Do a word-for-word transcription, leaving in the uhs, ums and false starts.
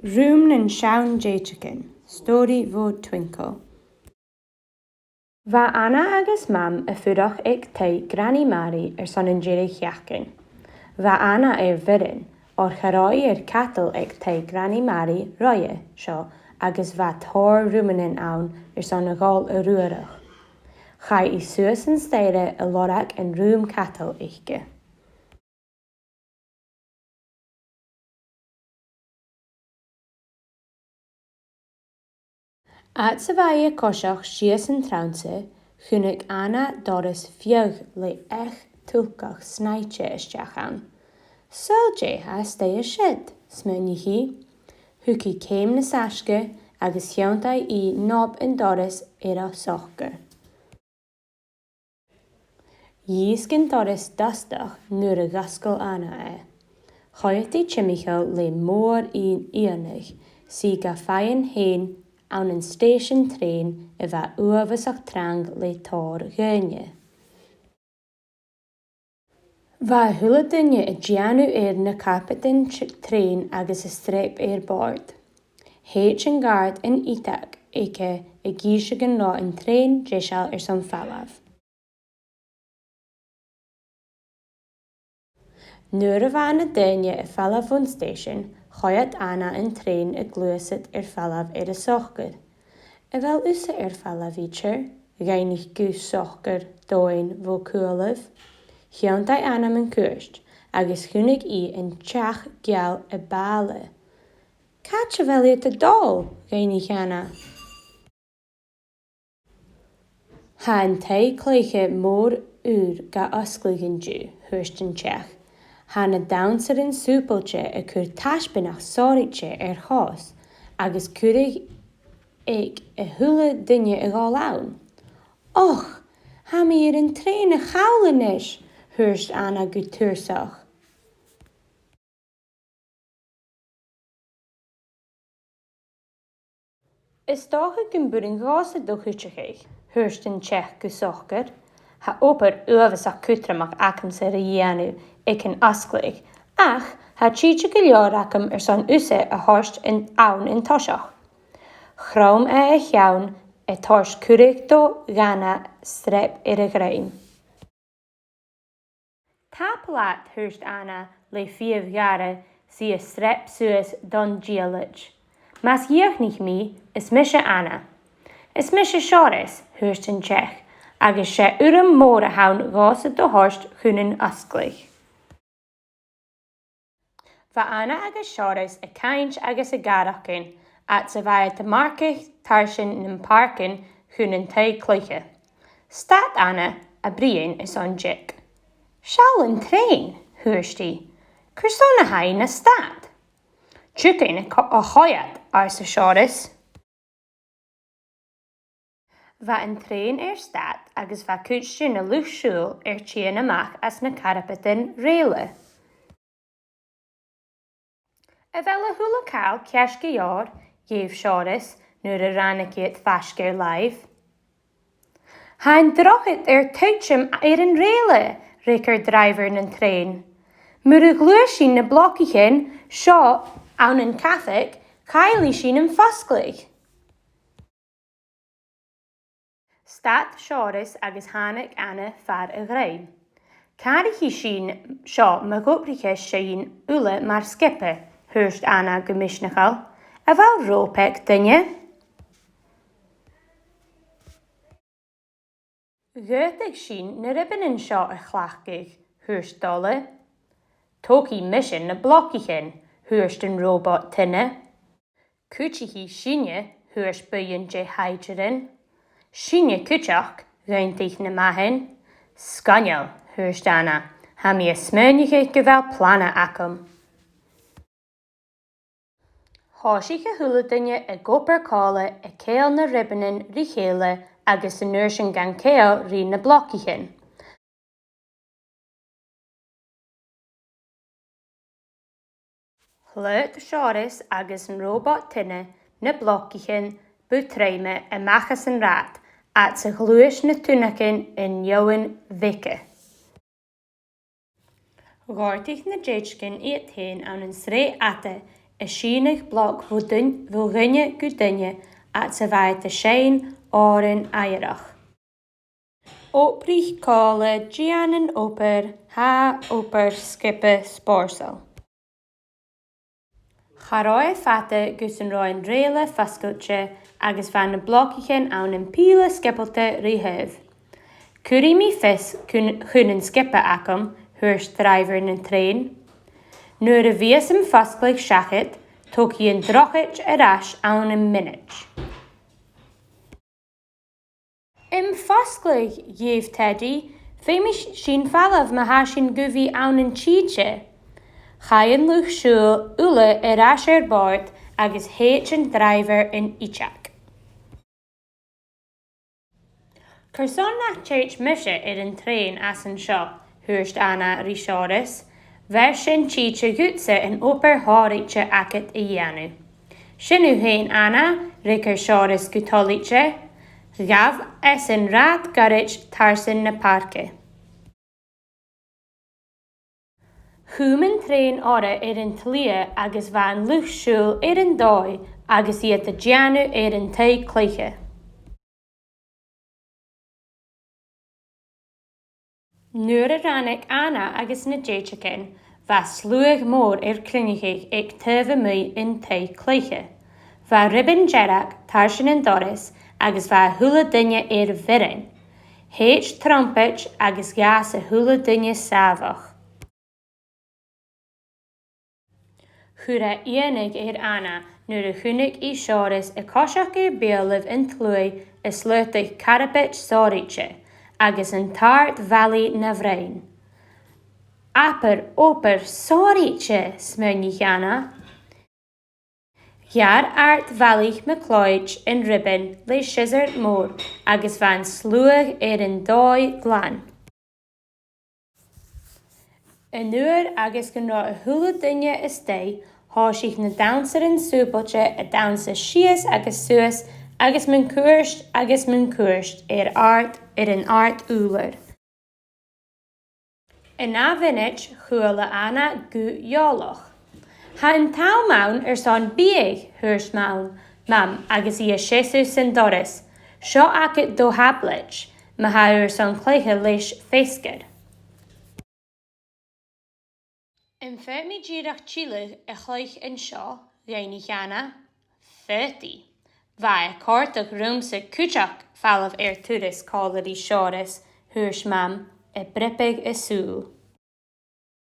Rùm nan Seann Dèideagan, stòiridh bho Twinkl. Bha Anna agus Mam a' fuireach aig taigh Granny Mary airson an deireadh-sheachdain. Bha Anna air bhioran, oir cha robh i air cadal aig taigh Granny Mary roimhe seo agus bha tòrr rùmannan ann airson a dhol a Ruairidh. Chaidh i suas an staidhre a lorg an rùm-cadail aice. Fhad 's a bha i a' coiseachd sìos an trannsa, chunnaic Anna doras fiodh le each tulgach snaighte a-steach ann. "Saoil dè tha a-staigh an siud," smaoinich i. Thug i ceum nas fhaisge agus thionndaidh i knob an dorais air a shocair. Dhìosg an doras dustach nuair a dh'fhosgail Anna e. Choimhead i timcheall le mòr-iongnadh, 's i ga fhaighinn fhèin ann an stèisean trèana a bha uabhasach trang le tòrr dhaoine. Bha a h-uile duine a' dèanamh air na carpaidean t-, trèana agus a' streap air bòrd. Shèid an gàird an fheadag aige ag innse gun robh an trèan deiseil airson falbh. Nuair a bha na daoine a' falbh bhon stèisean, choimhead Anna an trèan a' gluasad air falbh air a shocair. "A bheil thusa air falbh idir?" dh'fhaighnich guth socair domhainn bho chùlaibh. Thionndaidh Anna mun cuairt agus chunnaic i an t-each geal a' bàladh. "Càit a bheil iad a' dol?" dh'fhaighnich Anna. "Tha an taigh-cluiche mòr ùr ga fhosgladh an-diugh," thuirt an t-each. "Tha na dannsairean sùbailte a' cur taisbeanadh sònraichte air chòs, agus cuireadh aig a h-uile duine a dhol ann." "Och, tha mi air an trèan a chall a-nis," thuirt Anna gu tùrsach. "Is dòcha gum b' urrainn dhòmhsa do chuideachadh," thuirt an t-each gu socair. "Tha obair uabhasach cudromach agamsa ri dhèanamh aig an fhosgladh, ach tha tìde gu leòr agam airson thusa a thoirt an, ann an toiseach." Chrom e a cheann, a' toirt cuireadh do dh'Anna streap air a dhruim. "Tapadh leat," thuirt Anna le fiamh-ghàire, 's i a' streap suas don diallait. "Mas dìochuimhnich mi, is mise Anna." "Is mise Seòras," thuirt an t-each, "agus 's e urram mòr a th' ann dhòmhsa do thoirt chun an fhosglaidh." Bha Anna agus Seòras a' cainnt agus a' gàireachdainn, fhad 's a bha iad a' marcachd tarsainn nam pàircean chun an taigh-cluiche. Stad Anna, a' bruidhinn airson diog. "Seall an trèan," thuirt i. "Carson a tha i na stad?" "Tiugainn a co-, a choimhead," arsa Seòras. Bha an trèan air stad agus bha cuid de na luchd-siubhail air tighinn a-mach às na carbadan rèile. "A bheil a h-uile càil ceart gu leòr?" dh'èigh Seòras nuair a ràinig iad faisg air làimh. "Tha an drochaid air tuiteam air an rèile," fhreagair dràibhear nan trèan. "Mura gluais sinn na blocaichean seo ann an cabhaig, caillidh sinn am fosgladh." Stad Seòras agus thàinig Anna far a dhruim. "Càirich sinn seo ma dh'obraicheas sinn uile mar sgioba," thuirt Anna gu misneachail. "A bheil ròp aig duine?" "Dh'fhaodadh sinn na riobannan seo a chleachdadh," thuirt Dola. "Togaidh mise na blocaichean," thuirt an robot tine. "Cuidichidh sinne," thuirt buidheann de shaighdearan. "Sinne cuideachd," dh'aontaich na mathain. "Sgoinneil," thuirt Anna. "Tha mi a' smaoineachadh gu bheil plana agam." Thòisich a h-uile duine ag obair còmhla a' ceangal na riobannan ri chèile agus an uair sin gan ceangal ri na blocaichean. Shlaod Seòras agus an robot tine na blocaichean bu truime a-mach às an rathad, fhad 's a ghluais na tunnagan an fheadhainn bheaga. Dhòirtich na dèideagan iad fhèin ann an sreath fhada A' sìneadh bloc bho dhuin-, bho dhuine gu duine, agus a' bhith a' seinn òrain aighearach. Obraich còmhla, dèanainn obair, tha obair sgioba spòrsail. Cha robh e fada gus an robh an rèile fosgailte agus bha na blocaichean ann am pìle sgiobalta ri thaobh. Cuiridh mi fios chun, chun an sgioba agam, thuirt dràibhear na trèana. Nuair a bhios am fosgladh seachad, togaidh an drochaid air ais ann am mionaid. Am fosgladh, dh'èigh Teddy, feumaidh sinn falbh ma tha sinn gu bhith ann an tìde. Chaidh an luchd-siubhail uile air ais air bòrd agus shèid an dràibhear an fhìdeag. Carson nach tèid mise air an trèan às an seo, thuirt Anna ri Seòras. Bheir sin tìde dhutsa an obair shònraichte agad a dhèanamh. Sin thu fhèin, Anna, fhreagair Seòras gu toilichte. Ghabh esan rathad goirid tarsainn na pàirce. Chùm an trèan orra air an t-slighe agus bha an luchd-siubhail air an dòigh agus iad a' dèanamh air an taigh-cloiche. Nuair a ràinig Anna agus na dèideagan, bha sluagh mòr air cruinneachadh aig taobh a-muigh an taigh-cloiche. Bha ribean dearg tarsainn an dorais agus bha a h-uile duine air bhioran. Shèid trombaid agus dh'fhàs a h-uile duine sàmhach. Chuir e iongnadh air Anna nuair a chunnaic i Seòras a' coiseachd air beulaibh an t-sluaigh a' slaodadh carbaid sònraichte agus an t-àrd-bhallaidh na bhroinn. Abair obair sònraichte, smaoinich Anna. Gheàrr àrd-bhallaich MacLeòid an ribean le siosar mòr agus bha an sluagh air an dòigh glan. An uair agus gun robh a h-uile duine a-staigh, thòisich na dannsairean sùbailte a' dannsa sìos agus suas agus mun cuairt agus mun cuairt air àrd, air an àrd-ùrlar. An ath mhionaid chuala Anna guth eòlach. "Tha an t-àm ann airson biadh," thuirt Mam, Mam, agus i a' seasamh san doras. "Seo agad do thablet, ma tha thu airson cluiche leis feasgar." "Am faod mi dìreach tilleadh a chluich an seo?" dh'fhaighnich Anna. "Faodaidh. Bha e a' còrdadh riumsa cuideachd falbh air turas còmhla ri Seòras," thuirt Mam, a' bribeadh a sùil.